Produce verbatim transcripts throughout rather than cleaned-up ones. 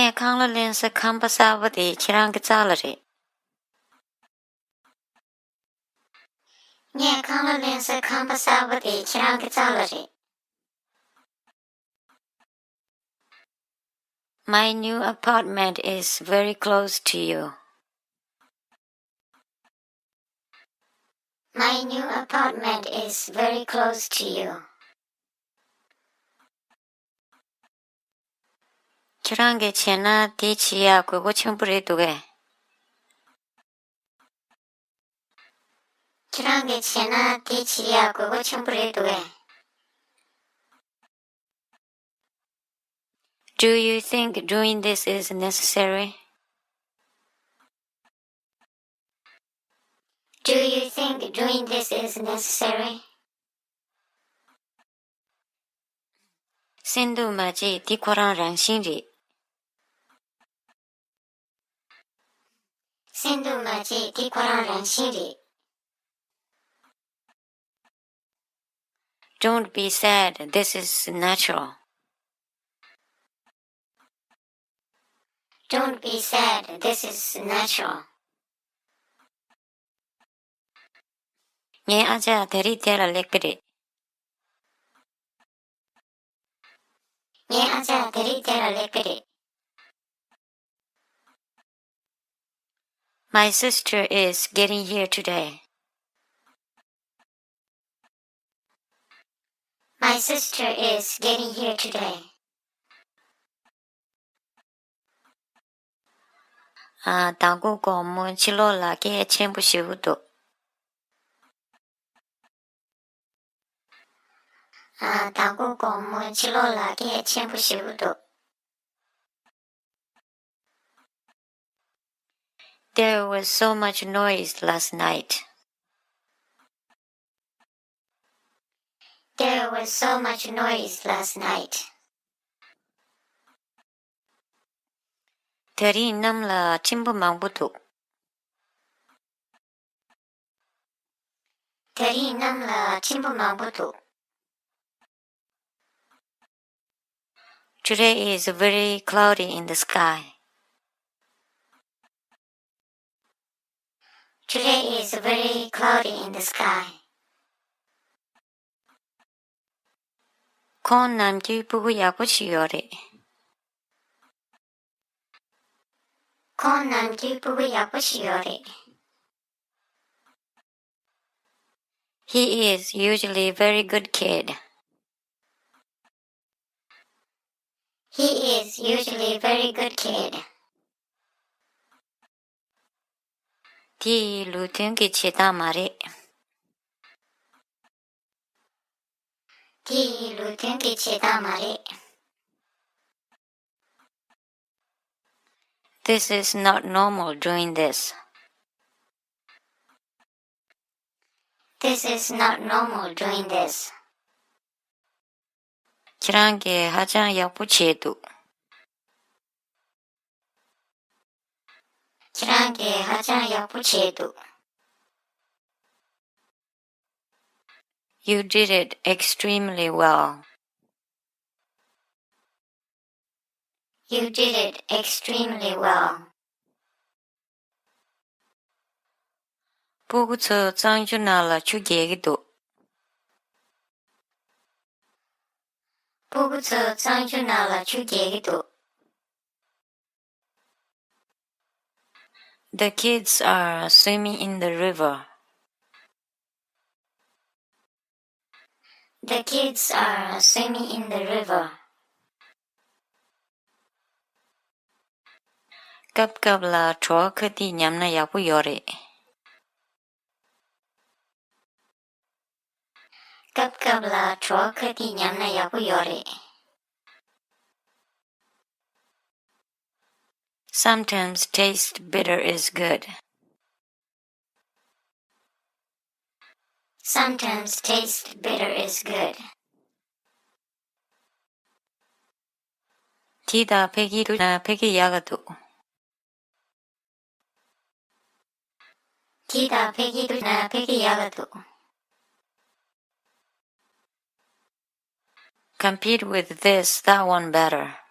ངས་ཁང་གླ་ལེན་ས་ཁང་པ་གསར་པ་དེ་ཁྱེད་རང་གི་རྩ་ལ་རེད། ངས་ཁང་གླ་ལེན་ས་ཁང་པ་གསར་པ་དེ་ཁྱེད་རང་གི་རྩ་ལ་རེད། My new apartment is very close to you. My new apartment is very close to you. ཁྱེད་རང་གིས་བྱས་ན་དེ་བྱེད་ཡག་དགོས་མཁོ་ཆེན་པོ་རེད་འདུག་གས། ཁྱེད་རང་གིས་བྱས་ན་དེ་བྱེད་ཡག་དགོས་མཁོ་ཆེན་པོ་རེད་འདུག་གས། Do you think doing this is necessary? Do you think doing this is necessary? སེམས་སྡུག་མ་བྱེད། འདི་ཁོ་རང་རང་བཞིན་རེད། སེམས་སྡུག་མ་བྱེད། འདི་ཁོ་རང་རང་བཞིན་རེད། Don't be sad. This is natural. Don't be sad. This is natural. ངའི་ཨ་ཅག་ད་རེས་དེ་ལ་སླེབས་ཀྱི་རེད། ངའི་ཨ་ཅག་ད་རེས་དེ་ལ་སླེབས་ཀྱི་རེད། My sister is getting here today. My sister is getting here today. ཨ། མདང་དགོང་དགོང་མོ་ཕྱི་ལོགས་ལ་སྐད་ཆེན་པོ་ཞེ་པོ་འདུག་ཨ། མདང་དགོང་དགོང་མོ་ཕྱི་ལོགས་ལ་སྐད་ཆེན་པོ་ཞེ་པོ་འདུག There was so much noise last night. There was so much noise last night. ད་རིང་གནམ་ལ་འཕྲིན་པ་མང་པོ་འདུག་ད་རིང་གནམ་ལ་འཕྲིན་པ་མང་པོ་འདུག Today is very cloudy in the sky. Today is very cloudy in the sky. ཁོང་ནམ་རྒྱུན་སྤུ་གུ་ཡག་པོ་ཞིག་ཡོད་རེད། ཁོང་ནམ་རྒྱུན་སྤུ་གུ་ཡག་པོ་ཞིག་ཡོད་རེད། He is usually very good kid. He is usually very good kid. དེ་ཡི་ལུགས་མཐུན་གྱི་བྱེད་སྟངས་མ་རེད། དེ་ཡི་ལུགས་མཐུན་གྱི་བྱེད་སྟངས་མ་རེད། This is not normal doing this. This is not normal doing this. ཁྱེད་རང་གིས་ཧ་ཅང་ཡག་པོ་བྱས་འདུག་ཁྱེད་རང་གིས་ཧ་ཅང་ཡག་པོ་བྱས་འདུག You did it extremely well. You did it extremely well. སྤུ་གུ་ཚོ་གཙང་ཆུ་ནང་ལ་ཆུ་རྒྱག་གི་འདུག་སྤུ་གུ་ཚོ་གཙང་ཆུ་ནང་ལ་ཆུ་རྒྱག་གི་འདུག The kids are swimming in the river. The kids are swimming in the river. སྐབས་སྐབས་ལ་བྲོ་བ་ཁ་ཐིག་ཉམས་ན་ཡག་པོ་ཡོད་རེད། སྐབས་སྐབས་ལ་བྲོ་བ་ཁ་ཐིག་ཉམས་ན་ཡག་པོ་ཡོད་རེད། Sometimes taste bitter is good. Sometimes taste bitter is good. དེ་དང་ཕ་གི་འདུག་ན་ཕ་གི་ཡག་ག་འདུག་དེ་དང་ཕ་གི་འདུག་ན་ཕ་གི་ཡག་ག་འདུག Compete with this, that one better.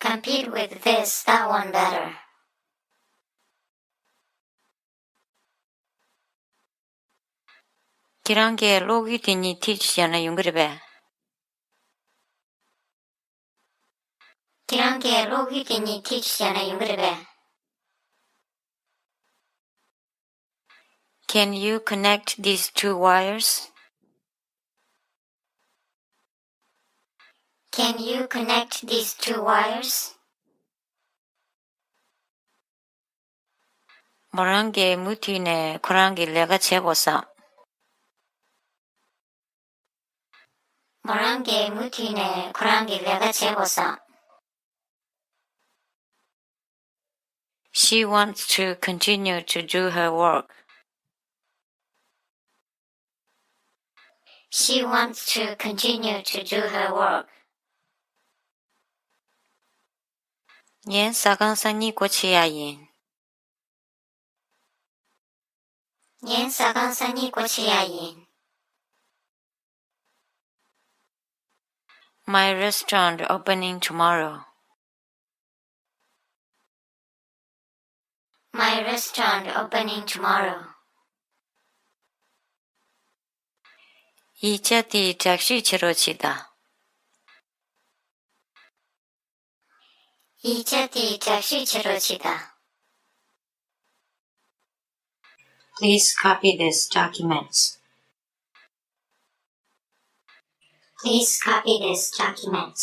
Compete with this, that one better. ཁྱེད་རང་གིས་གློག་འོད་དེ་གཉིས་ཐིག་བྱས་ན་ཡོང་གི་རེད་པས། ཁྱེད་རང་གིས་གློག་འོད་དེ་གཉིས་ཐིག་བྱས་ན་ཡོང་གི་རེད་པས། Can you connect these two wires? Can you connect these two wires? མོ་རང་གིས་མུ་མཐུད་ནས་ཁོ་རང་གི་ལས་ཀ་བྱེད་དགོས་བསམ། མོ་རང་གིས་མུ་མཐུད་ནས་ཁོ་རང་གི་ལས་ཀ་བྱེད་དགོས་བསམ། She wants to continue to do her work. She wants to continue to do her work. ངའི་ཟ་ཁང་སང་ཉིན་སྒོ་ཕྱེ་ཡ་ཡིན། ངའི་ཟ་ཁང་སང་ཉིན་སྒོ་ཕྱེ་ཡ་ཡིན། My restaurant opening tomorrow. My restaurant opening tomorrow. ཡིག་ཆ་དེ་གྲ་སྒྲིག་བྱེད་རོགས་བྱེད་དང་། ཡིག་ཆ་དེ་གྲ་སྒྲིག་བྱེད་རོགས་བྱེད་དང་། Please copy this document. Please copy this document.